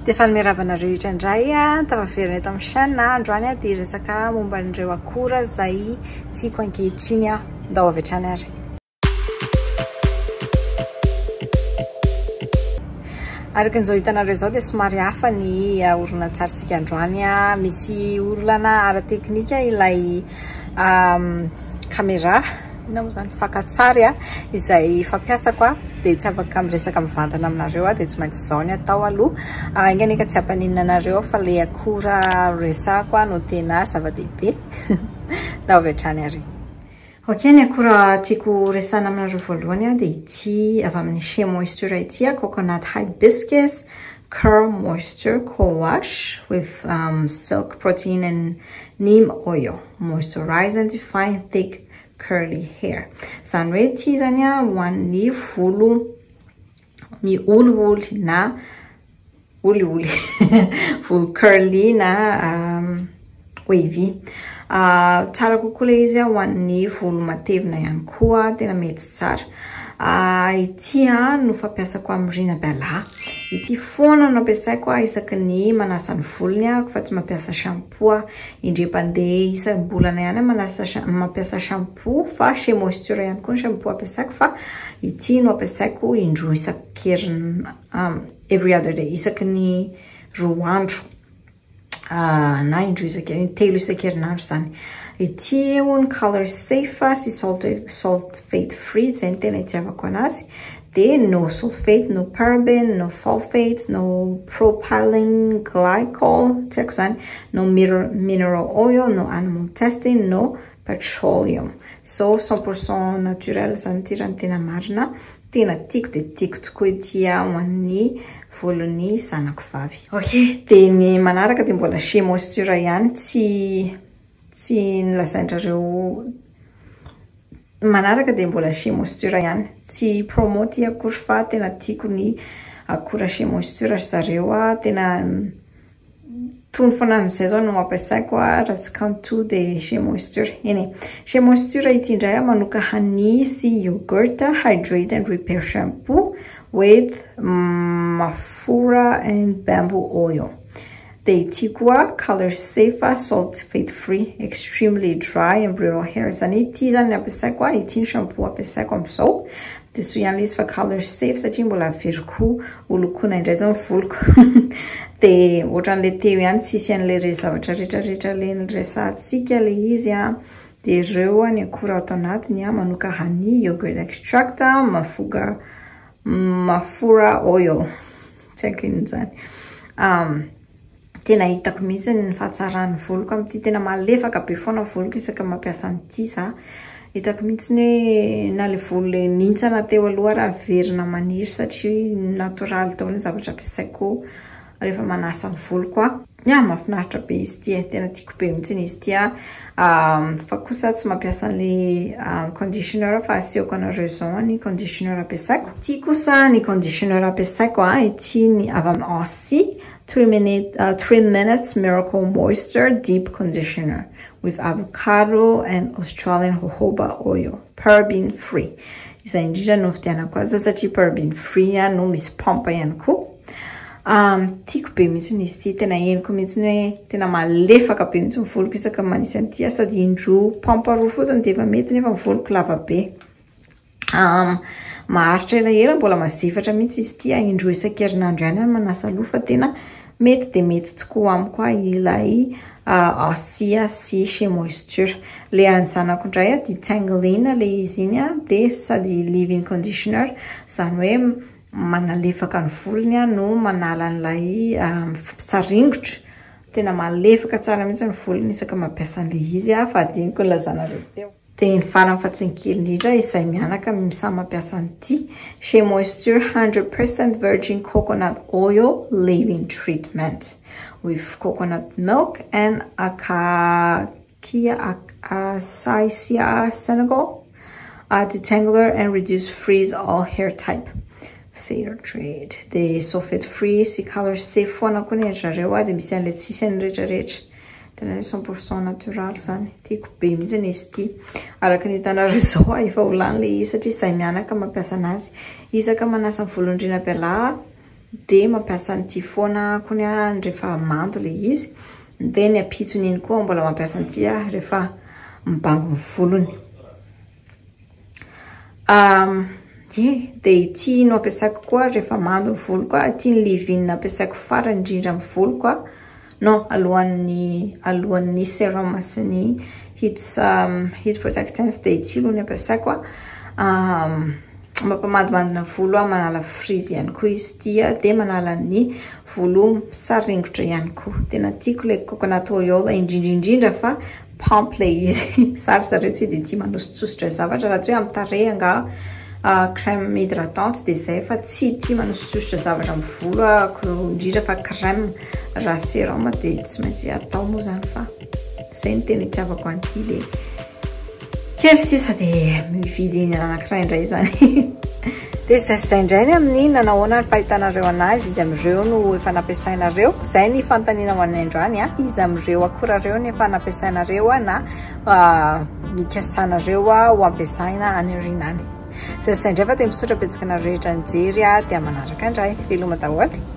Dia faly miarahaba anareo rehetra indray tafaverina eto amin'ny chaîne. Androany aho dia hiresaka momba an'ireo akora izay tiako ankehitriny aho. Ndao avy hatrany ary. Araka an'izao hitanareo izao dia somary hafa ny horonantsarintsika androany. Misy olana ara-teknika ilay caméra, inona moa izany, fakan-tsary izay fampiasako dia tsy afaka miresaka mivantana aminareo aho dia tsy maintsy izao ny atao aloha. Enga anie ka tsy hampaninona anareo fa ilay akora resahako no tena zava-dehibe. Ndao avy hatrany ary. Ok, ny akora tiako resahana aminareo voalohany dia ity avy amin'ny Shea Moisture ity, Coconut Hibiscus Curl Moisture Co-Wash with Silk Protein and Neem Oil Moisturize and Define Thick Curly Hair. Izany hoe ity izany ho an'ny volo mioliholy na olioly, volo curly na wavy. Tsara kokoa ilay izy ho an'ny volo matevina ihany koa, tena mety tsara. Ity no fampiasako amin'ny Rina Bella. Ity foana no ampiasaiko isaky ny manasa ny volony aho fa tsy mampiasa shampoo aho. Indray mpandeha isam-bolana ihany aho manasa mampiasa shampoo fa Shea Moisture ihany koa ny shampoo ampiasaiko fa ity no ampiasaiko indroa isan-kerinandro, every other day, isaky ny roa andro na indroa isaky, intelo isan-kerinandro izany. Ity hono color safe sy sulfate free, izay no tena itiavako anazy. Dia no sulfate, no paraben, no phosphate, no propylene glycol, tsy haiko izany, no mineral oil, no animal testing, no petroleum. So 100% naturel izany ity raha ny tena marina. Tena tiako dia tiako tokoa ity ho an'ny volon'ny zanako vavy. Ok, dia ny manaraka dia mbola Shea Moisture ihany, tsy tsy nolazain-drareo manaraka dia mbola Shea Moisture ihany. Tsy promo ity akory fa tena tiako ny akora Shea Moisture ry zareo a, tena tony foana amin'izay zao no ampiasaiko a, raha tsy Cantu dia Shea Moisture. Eny e, Shea Moisture ity indray a, manuka honey sy yogurt, hydrate and repair shampoo with mafura and bamboo oil. Dia ity koa color safe, sulfate free, extremely dry and brittle hair. Izany hoe ity izany ny ampiasaiko a, ity ny shampoo ampiasaiko amin'izao. Dia soa ihany ilay izy fa color safe satria mbola averiko ho lokoina indray izao ny voloko. Dia ohatran'ilay teo ihany, tsisy an'ilay re zavatra rehetrarehetra ilay niresahantsika ilay izy a. Dia ireo ny akora ato anatiny a, manuka honey, yogurt extract, mafuga, mafura oil. Tsy haiko inona izany. Tena hitako mihitsy ny fahatsaran'ny voloko amin'ity, tena malefaka be foana ny voloko isaka mampiasa an'ity za. Hitako mihitsy ny hoe na ilay volo ilay nihintsana teo aloha ary miverina maniry satria natoraly daholo ny zavatra ampiasaiko rehefa manasa ny voloko aho. Ya, mahafinaritra be izy ity e, tena tiako be mihitsy izy ity a. Fa kosa tsy mampiasa an'ilay conditioner fa asehoko anareo izao ny conditioner ampiasaiko. Ity kosa ny conditioner ampiasaiko a, ity ny avy amin'ny Aussie. 3 minutes, 3 minutes miracle moisture deep conditioner with avocado and Australian jojoba oil, paraben free. Izay indrindra no nividianako azy satria paraben free no misy pompe ihany koa. Tiako be mihitsy izy ity, tena henoko mihitsy hoe tena malefaka be mihitsy ny voloko isaka manisy an'ity sady indroa pompe roa fotsiny dia efa mety nefa ny voloko lava be. Maharitra elaela, mbola mazefatra mihitsy izy ity, indroa isan-kerinandro ihany aho manasa loha fa tena mety dia mety tokoa amiko ilay Aussie sy Shea Moisture. Ilay an'ny zanako indray detangling ilay izy iny dia sady leave-in conditioner, izany hoe manalefaka ny volony no manala an'ilay saringotra. Tena malefaka tsara mihitsy ny volony isaka mampiasa an'ilay izy fa adinoko nilazanareo teo. Dia ny farany fa tsy ny kely indrindra izay mianaka samy mampiasa an'ity Shea Moisture 100% Virgin Coconut Oil Leave-in Treatment with coconut milk and acacia Senegal detangler and reduce frizz all hair type fair trade. Dia sulfate free sy color safe foana koa ny zareo dia misy an'ilay tsisy an'ny rehetrarehetra. Tena hoe 100% naturel izany. Tiako be mihitsy izy ity. Araka ny hitanareo izao efa ho lany ilay izy satria izay mianaka mampiasa anazy. Isaka manasa ny volon-dRina Bella. Dia mampiasa an'ity foana kony aho rehefa mando ilay izy. Dia ny ampitson'iny koa mbola mampiasa an'ity aho rehefa mibango ny volony. Ie, dia ity no ampiasaiko koa rehefa mando ny voloko. Ity ny leave-in ampiasaiko farany indrindra amin'ny voloko. Non, alohan'ny sérum sy ny heat protectant dia ity aloha ny ampiasaiko. Mampamandimandina volo, manala frizz ihany koa izy ity, dia manala ny volo misaringotra ihany koa. Tena tiako ilay coconut oil, indrindra indrindra fa pump ilay izy. Sary zareo tsy dia tia manosotsosotra zavatra raha tsy hoe amin'ny tarehy angaha crème hydratante dia izay, fa tsy tia manosotsosotra zavatra amin'ny volo ahako, indrindra fa crème. Raha sérum dia tsy maintsy atao moa zany, fa izay no tena itiavako an'ity. Dia kely sisa dia mividy ny anankiray indray zany. Dia izay indray ny amin'ny nanahoana ny fahitanareo anazy, izy amin'ireo no efa nampiasainareo. Izay ny fanontaniana ho an'ny androany, izy amin'ireo akora ireo no efa nampiasainareo na nikasanareo ho ampiasaina any aoriana any. Izay indray fa dia misaotra betsaka anareo rehetra nijery, dia manaraka indray. Veloma daholo.